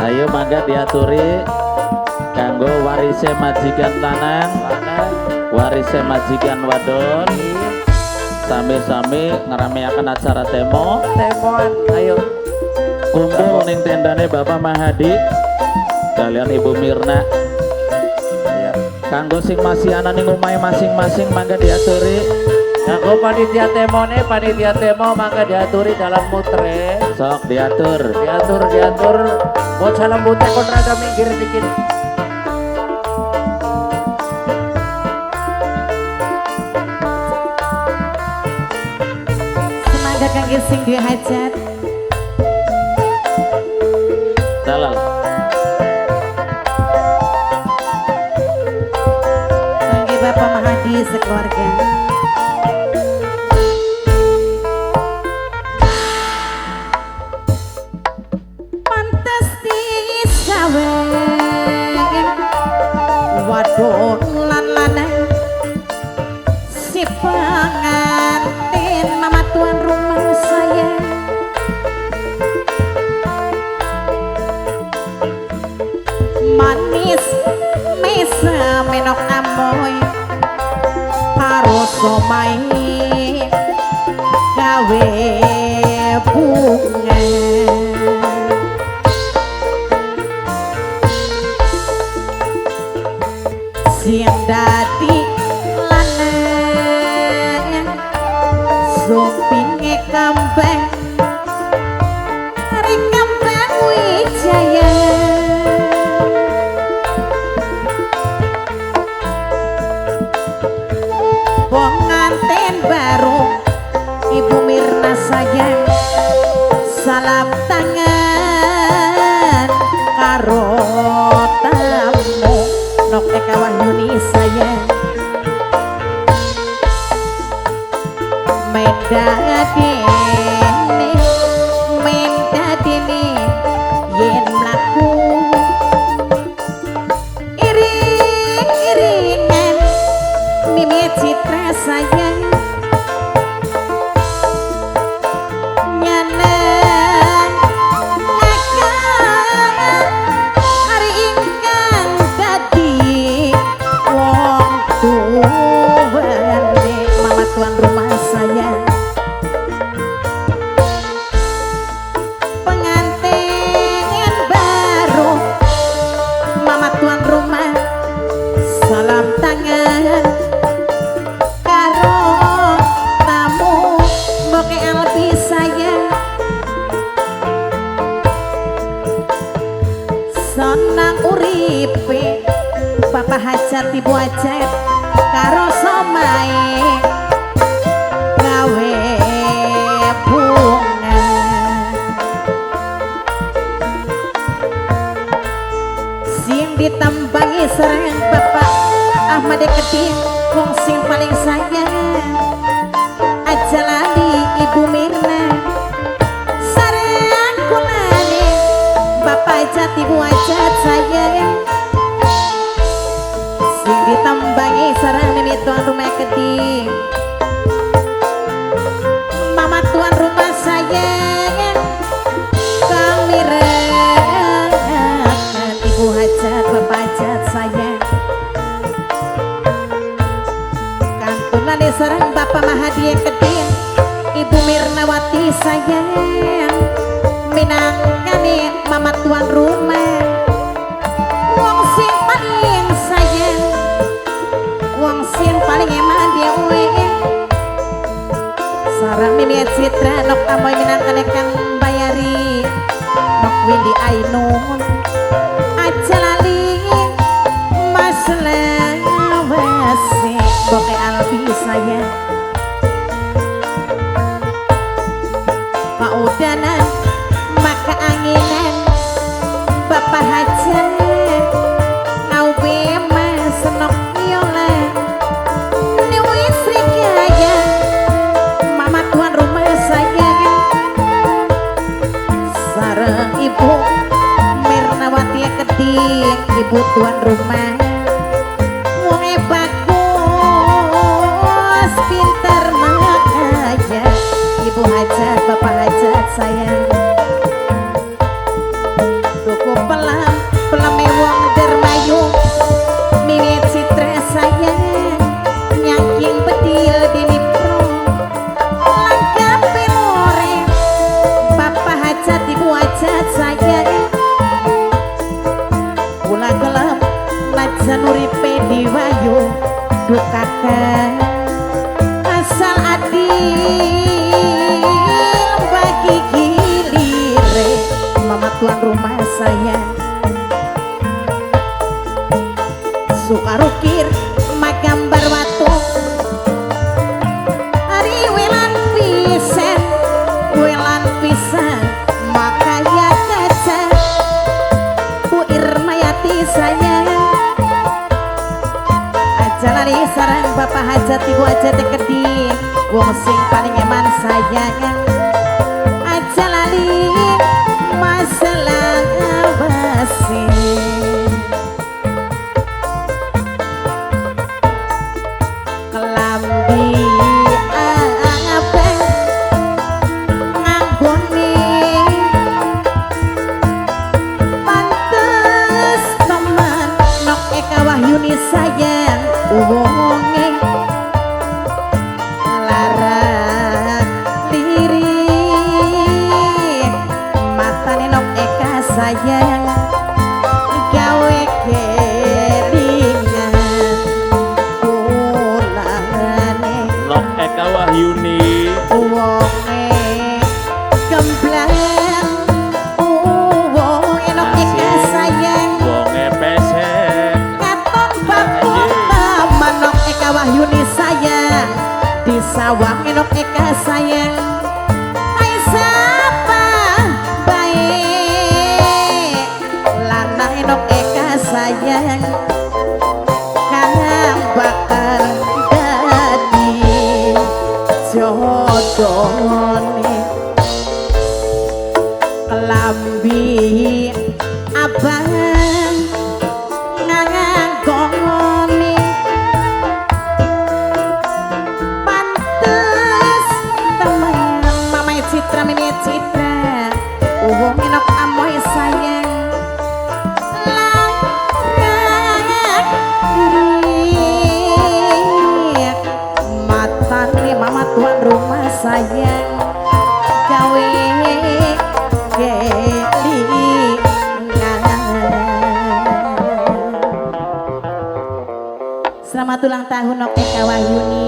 Ayo mangga diaturi kanggo warise majikan lanang, warise majikan wadon. Sami-sami ngerameaken acara temo. Temoan, ayo. Kumpul ning tendane Bapak Mahadi kalian Ibu Mirna. Iya. Kanggo sing masih ana ning omahe masing-masing mangga diaturi. Kanggo panitia temone, panitia temo mangga diaturi dalan mutere. Sok diatur. Diatur, diatur. Bocah lembute kon rada minggir dikit. Semoga kangge sing duwe hajat. Dalal. Kangge Bapak Mahadi sekeluarga. Pantes disawen wadon lan lanang si pengantin mama tuan rumah saya. Manis mesa menok amoy karo somai gawe bunga. Sing dadi lanang sumpinge kambang ari kambang wijaya. Pengantin baru Ibu Mirna sayang, salam tangan karo tamu Nok Eka Wahyuni sayang. Mendadene, mendadene yen mlaku iring-iringan mimi citra sayang. Nyaneng akan ari ingkang dadi wong tuwane mama tuan rumah sayang. Pengantin baru mama tuan rumah, salam tangan karo tamu Boke Albi sayang. Senang uripe Bapak Hajat Ibu Hajat karo somae gawe bunga. Sing ditambangi serang Bapak Ahmad Keding wong sing paling sayang aja lali Ibu Mirna sareng kulane Bapak Hajat Ibu Hajat sayang. Sing ditambangi sareng mimi tuan rumah Keding mama tuan rumah sayang kang mirengaken Ibu Hajat Bapak Hajat sayang. Kantunane sareng Bapak Mahadi Keding Ibu Mirnawati sayang minangkane mama tuan rumah wong sing paling sayang wong sing paling eman dhewe sareng mimi Citra nok amoy minangkane kang bayari nok Windy Ainun aja lali Mas Lawase Boke Albi sayang. Kaudanan maka anginan Bapak Hajat ngauwe Mas Nok Yola niwi Srikaya mama tuan rumah sayang sareng Ibu Mirnawati Keding ibu tuan rumah wonge bagus pinter makaya Ibu Hajat Bapak Hajat sayang. ibu kakak asal adil bagi gilire mama tuan rumah saya suka rukir magambar watu ari welan pisan makaya kaca Bu Irmayati sayang aja lali sarang bapak hajat ibu hajat keding wong sing paling eman sayang aja lali masalah basi kelambi abang nganggone pantes teman Nok Eka Wahyuni sayang wonge larat lirik matane Nok Eka sayang gawe kelingan kulane Nok Eka Wahyuni wonge gemblang wonge Nok Eka sayang wonge pesek katon bapak taman Nok Eka Wahyuni sayang di sawah Nok Eka sayang ai sapa bae lanang Nok Eka sayang kang bakal dadi jodone kelambi abang nganggone pantes temen Mama Citra Mimi Citra wong Nok amoy sayang larat lirik matane mama tuan rumah sayang gawe kelingan. Selamat ulang tahun Nok Eka Wahyuni.